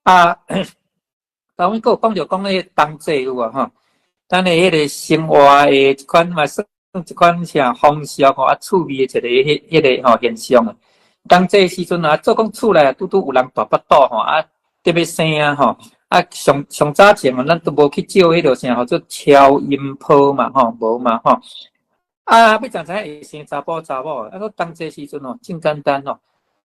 啊，頭先閣有講著講彼個冬節有無吼？咱的彼個生活的一款嘛，算一款啥風俗吼，啊趣味的一個彼彼個吼現象啊。冬節時陣啊，做講厝內拄拄有人大腹肚吼，啊特別生啊吼，啊上上早前啊，咱都無去照彼個啥號做超音波嘛吼，無嘛吼。啊，欲怎知影會生查埔查某？啊，閣冬節時陣吼，真簡單吼，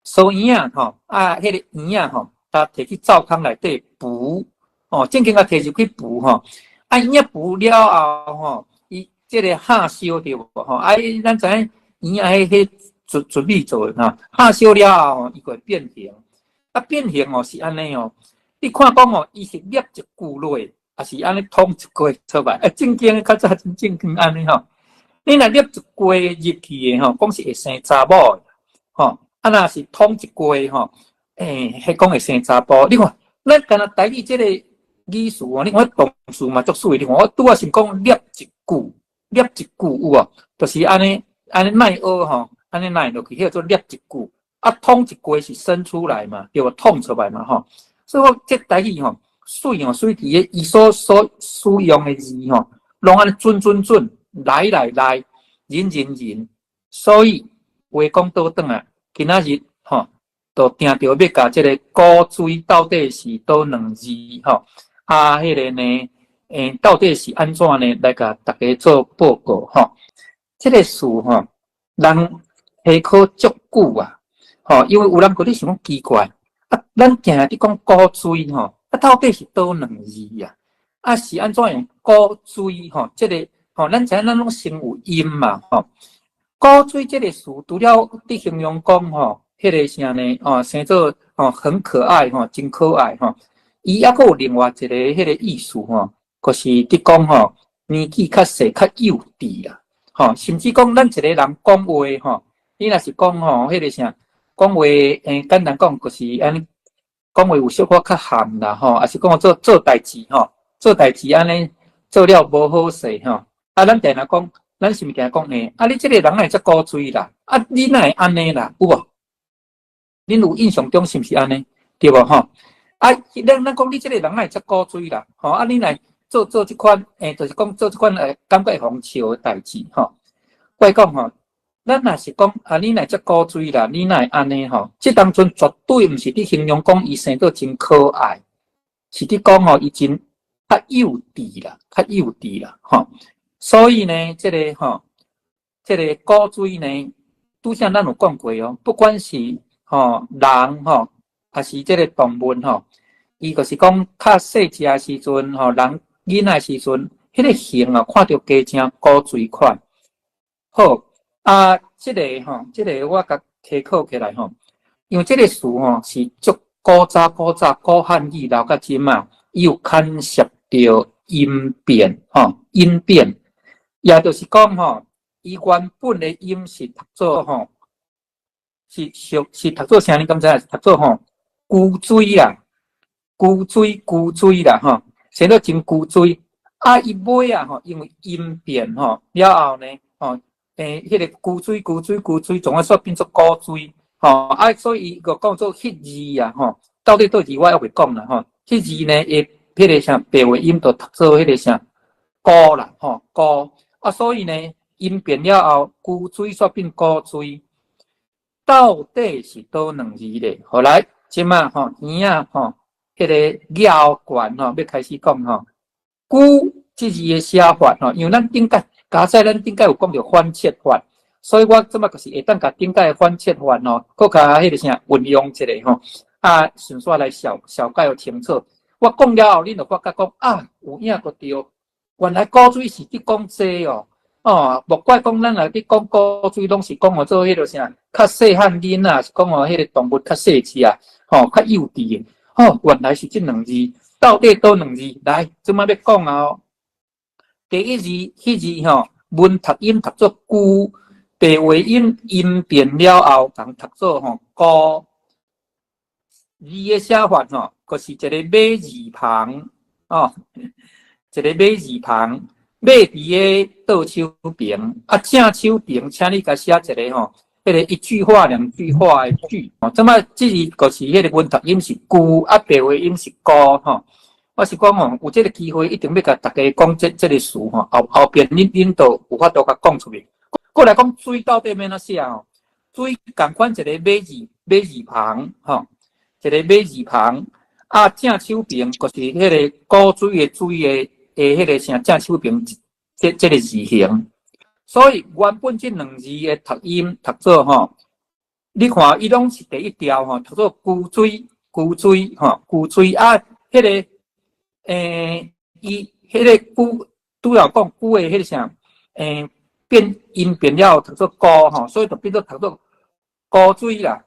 趖嬰仔吼，啊，彼個嬰仔吼，共提去灶坑內底孵，吼，正經共提入去孵吼，啊，嬰仔孵了後吼，伊這個烘燒著無吼，啊，咱知影嬰仔彼彼糯糯米做的吼，烘燒了後吼，伊就會變形，啊，變形哦是按呢哦，你看講哦，伊是捏一句落，抑是按呢捅一塊出來？啊，正經較早真正經按呢吼。你若捏一塊入去的吼，講是會生查某的，吼，啊若是捅一塊吼，欸，彼講會生查埔。你看，咱干焦台語這個語詞哦，你看動詞嘛足媠，你看我拄仔是講捏一句，捏一句有無？就是按呢按呢奈學吼，按呢奈落去，彼叫做捏一句。啊，捅一塊是伸出來嘛，對無？捅出來嘛，吼。所以我這台語吼，媠哦，媠佇個伊所所使用的字吼，攏按呢準準準。來來來，人人人，所以話講倒轉來，今仔日吼，就定著欲共這个古錐到底是佗兩字吼，啊，彼个呢，欸，到底是按怎呢？來共大家做報告吼。這个事吼，人提考足久啊，吼，因為有人閣咧想講奇怪，啊，咱定定佇講古錐吼，啊，到底是佗兩字啊？啊，是按怎用古錐吼？這个吼，咱知影咱攏先有音嘛，吼。古錐這个詞，除了佇形容講吼，彼个啥呢？哦，生做吼很可愛吼，真可愛吼。伊猶閣有另外一个彼个意思吼，就是佇講吼年紀較細、較幼稚啦，吼，甚至講咱一個人講話吼，你若是講吼彼个啥，講話欸，簡單講就是按呢講話有小可較含啦吼，抑是講做做代誌吼，做代誌按呢做了無好勢吼，啊，咱定定講，咱是毋是定講欸，啊，你這個人哪會遮古錐啦？啊，你哪會按呢啦？有無？恁有印象中是毋是按呢？對無吼？啊，咱咱講你這個人哪會遮古錐啦？吼，啊，你若做做這款，欸，就是講做這款欸，感覺會予人笑的代誌吼。我講吼，咱若是講啊，你哪會遮古錐啦？你哪會按呢吼？這當陣絕對毋是佇形容講伊生做真可愛，是佇講吼伊真較幼稚啦，較幼稚啦，吼。所以呢，這个吼，這个古錐呢，拄才咱有講過哦，不管是吼人吼，抑是這个動物吼，伊就是講較細隻的時陣吼，人囡仔時陣，彼个形啊，看著加誠古錐款。好，啊，這个吼，這个我共提考起來吼，因為這個詞吼是足古早古早古漢語留到這馬，伊有牽涉著音變吼，音變，也就是講吼，伊原本的音是讀做吼，是是是讀做啥？你敢知影？讀做吼，龜錐啦，龜錐龜錐啦，吼，寫做真龜錐。啊，伊尾啊吼，因為音變吼了後呢，吼，欸，彼个龜錐龜錐龜錐，總仔煞變做古錐，吼，啊，所以伊個講做彼字啊，吼，到底佗字我猶袂講啦，吼，彼字呢，會彼个啥白話音就讀做彼个啥古啦，吼，古，啊，所以呢，音變了後，龜錐煞變古錐，到底是佗兩字咧？後來這馬吼，耳仔吼，彼个拗懸吼，欲開始講吼，龜這字的寫法吼，因為咱頂擺加載咱頂擺有講著反切法，所以我這馬就是會當共頂擺的反切法吼，閣較彼个啥運用一下吼，啊，順紲來小小解清楚。我講了後，恁就發覺講啊，有影閣對，原來古錐是佇講這哦，哦，莫怪講咱若佇講古錐，攏是講予做彼个啥，較細漢囡仔，是講予彼个動物較細隻啊，吼，較幼稚的，吼，原來是這兩字，到底佗兩字？來，這馬欲講啊哦。第一字，彼字吼，文讀音讀做龜，白話音音變了後，共讀做吼孤。字的寫法吼，閣是一个馬字旁，哦，一个馬字旁，馬佇个倒手邊，啊正手邊，請你共寫一个吼，彼个一句話兩句話的句吼。這擺這字就是彼个阮讀音是龜，啊白話音是孤吼。我是講吼，有這个機會一定欲共大家講這個詞吼，後邊恁都有法度共講出去。過來講水到底欲按怎寫吼？水仝款一个馬字馬字旁吼，一个馬字旁啊，正手爿就是彼个古水的水的彼个啥正手爿這個字形。所以原本這兩字的讀音讀做吼，你看伊攏是第一調吼，讀做龜水龜水吼，龜水啊，彼个伊彼个龜拄仔講龜的彼个啥變音變了讀做孤吼，所以就變做讀做孤水啦，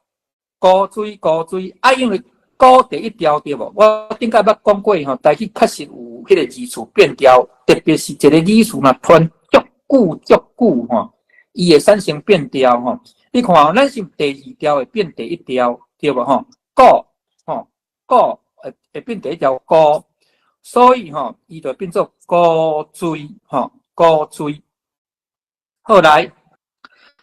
孤水孤水啊，因為孤第一調對無？我頂擺捌講過吼，台語確實有彼個字詞變調，特別是一個語詞若傳足久足久吼，伊會產生變調吼。你看，咱是第二調會變第一調，對無吼？孤吼孤會變第一調孤。所以吼，伊就變做孤水吼，孤水。後來，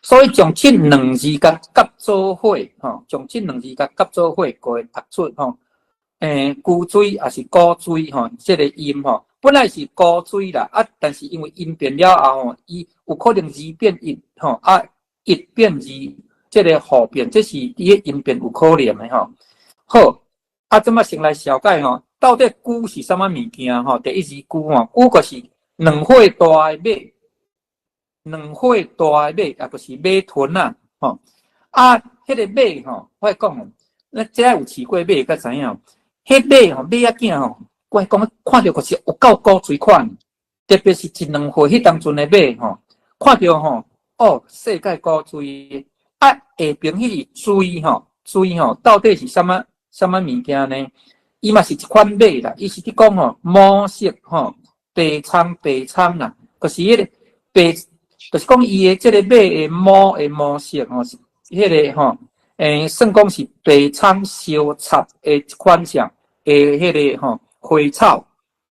所以將這兩字共夾做伙吼，將這兩字共夾做伙，就會讀出吼，龜水抑是孤水吼，這個音吼，本來是孤水啦，啊，但是因為音變了後吼，伊有可能字變音吼，啊，一變二，這個互變，這是伊的音變有可能的吼。好，啊，這擺先來紹介吼。到底龜是啥物物件吼？第一字龜吼，龜就是兩歲大的馬，兩歲大的馬，也就是馬豚啊，吼。啊，彼个馬吼，我講吼，咱這有飼過馬，才知影。彼馬吼，馬仔囝吼，我講看著就是有夠古錐款，特別是一兩歲彼當陣的馬吼，看著吼，哦，世界古錐。啊，下爿彼个錐吼，錐吼，到底是啥物啥物物件呢？伊嘛是一款馬啦，伊是佇講吼毛色吼白蒼白蒼啦，就是彼个白，就是講伊的這个馬的毛的毛色吼，是彼个吼，算講是白蒼相插的一款啥的彼个吼花草。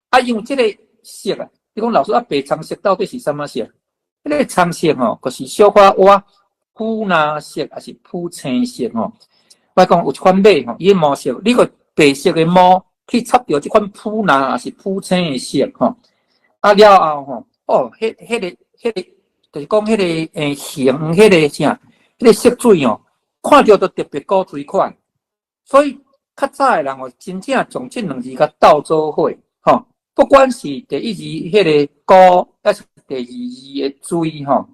啊，因為這個色啊，你講老師啊，白蒼色到底是啥物色？彼個蒼色吼，就是小可倚普藍色，抑是普青色吼。我講有一款馬吼，伊的毛色，你個白色的毛去插著這款普藍抑是普青的色吼，啊了後吼，哦，彼個就是講彼個形，彼個啥，彼個色水哦，看著都特別古錐款。所以較早的人哦，真正將這兩字共鬥做伙吼，不管是第一字彼个孤，抑是第二字的水吼，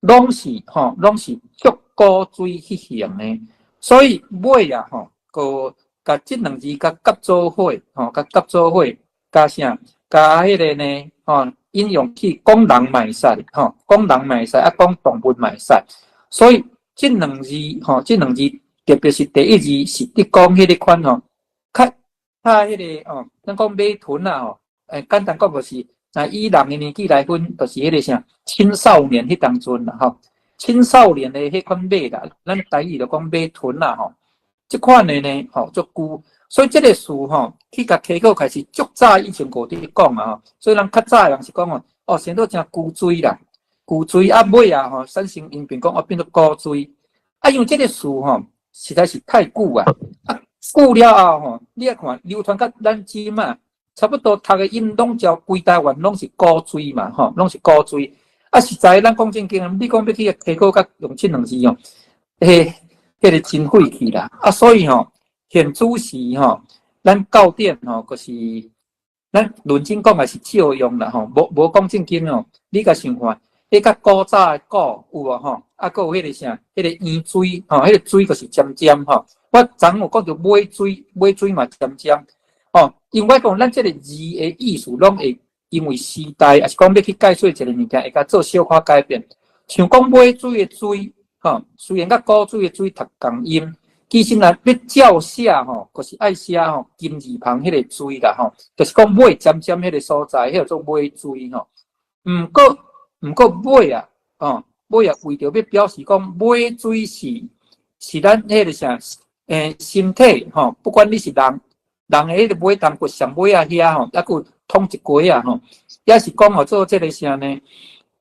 攏是吼，攏是足古錐彼型的。所以尾啊吼，閣共這兩字共夾做伙，吼，共夾做伙，加啥？加彼个呢？吼，引用去講人嘛會使，吼，講人嘛會使，啊，講動物嘛會使。所以這兩字，吼，這兩字特別是第一字是佇講彼个款吼，較較彼个哦，咱講馬豚啊吼，簡單講就是，若以人的年紀來分，就是彼個啥青少年彼當陣啦，吼，青少年的彼款馬啦，咱台語就講馬豚啦，吼。這款的呢，吼，做龜，所以這個詞吼，去共提考開始足早以前就佇講啊，吼，所以咱較早的人是講哦，哦，生做誠龜水啦，龜水啊尾啊吼，產生音變講哦變做古錐，啊，因為這個詞吼，實在是太久啊，啊，久了後吼，你來看流傳到咱這嘛，差不多讀的音攏照規台灣攏是古錐嘛，吼，攏是古錐，啊，實在咱講正經，你講欲去提考佮用這兩字哦，彼個真費氣啦，啊，所以吼，現主時吼，咱教典吼，就是咱論真講也是照用啦吼，無講正經哦，你共想看，彼較古早的古有無吼？啊，閣有彼個啥，彼個圓錐吼，彼個錐就是尖尖吼。我昨昏有講著尾椎，尾椎嘛尖尖吼。因為我講咱這個字的意思，攏會因為時代，抑是講欲去解說一個物件，會共做小可改變。像講尾椎的椎。吼，雖然佮古水的水讀仝音，其實若欲照寫吼，就是愛寫吼金字旁彼個椎啦吼，就是講尾尖尖彼個所在，彼叫做尾椎吼。毋過尾啊，吼尾啊，為著欲表示講尾椎是咱彼個啥，身體吼，不管你是人，人的彼個尾胴骨上尾仔遐吼，猶閣有統一骨仔吼，抑是講吼做這個啥呢？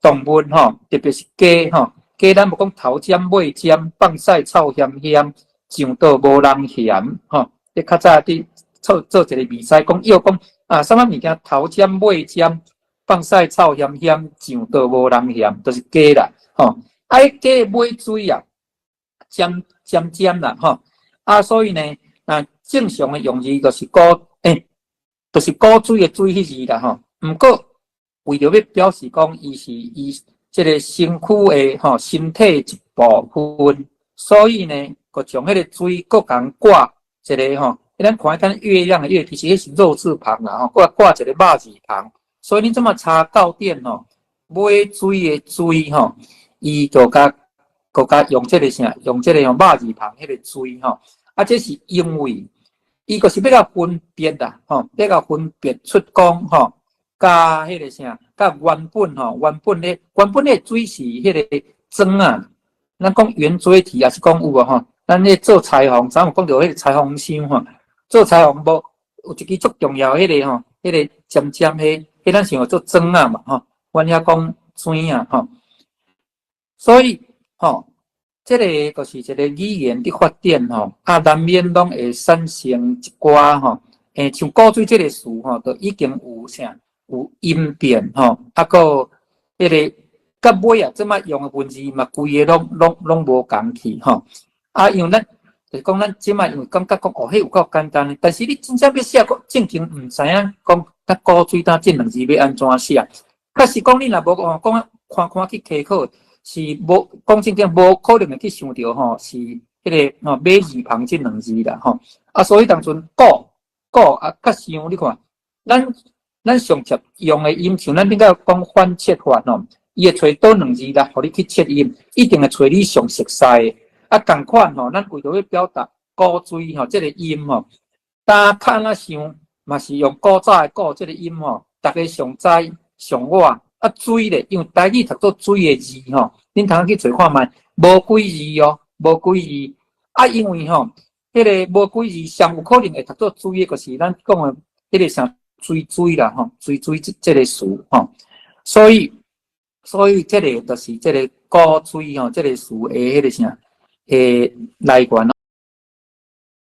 動物吼，特別是雞吼。加咱無講頭尖尾尖，放屎臭鹹鹹，上桌無人嫌吼。你較早佇做做一個比賽，講要講啊，啥物物件頭尖尾尖，放屎臭鹹鹹，上桌無人嫌，就是雞啦，吼。啊，彼雞尾水啊，尖尖尖啦，吼。啊，所以呢，啊，正常的用字就是古，就是古錐的錐彼字啦，吼。毋過為著欲表示講，伊是伊這个身軀的吼身體一部分，所以呢，閣將彼個錐閣共掛一个吼，咱看彼月亮的月，其實彼是肉字旁啦，吼，閣掛一个肉字旁，所以你這麼查教典吼，尾椎的椎吼，伊就共閣共用這个啥，用這个用肉字旁彼个椎吼，啊，這是因為伊閣是欲共分別啦，吼，欲共分別出講吼。佮彼个啥，佮原本吼，原本咧水是彼个磚啊，咱講圓錐體也是講有無吼？咱咧做裁縫，昨有講著彼个裁縫箱吼，做裁縫無有一支足重要彼个吼，彼个尖尖彼，彼咱想做磚啊嘛吼，阮遐講磚啊吼，所以吼，這个就是一个語言佇發展吼，啊難免攏會產生一寡吼，像古錐這个詞吼，就已經有啥？有音變吼，啊，閣彼个到尾啊，這擺用的文字嘛，規个攏無仝去吼。啊，因為咱就是講咱這擺因為感覺講哦，彼有夠簡單的，但是你真正欲寫，閣正經毋知影講，啊古錐搭這兩字欲按怎寫。確實講你若無講講看看去查考，是無講正經無可能會去想著吼，是彼个吼馬字旁這兩字啦吼。啊，所以當陣古古啊，較像你看，咱上捷用的音，像咱頂下講反切法吼，伊會揣佗兩字來，予你去切音，一定會揣你上熟悉的。啊，仝款吼，咱為著欲表達古錐吼，這个音吼，當較按怎想，嘛是用古早的古這个音吼，逐家上知上我。啊，水咧，因為台語讀做水的字吼，恁通去揣看覓，無幾字哦，無幾字。啊，因為吼，彼个無幾字，上有可能會讀做水的，就是咱講的彼个啥？水水啦吼，水水這個詞吼，所以這個就是這個古錐吼，這個詞的彼個啥的來源。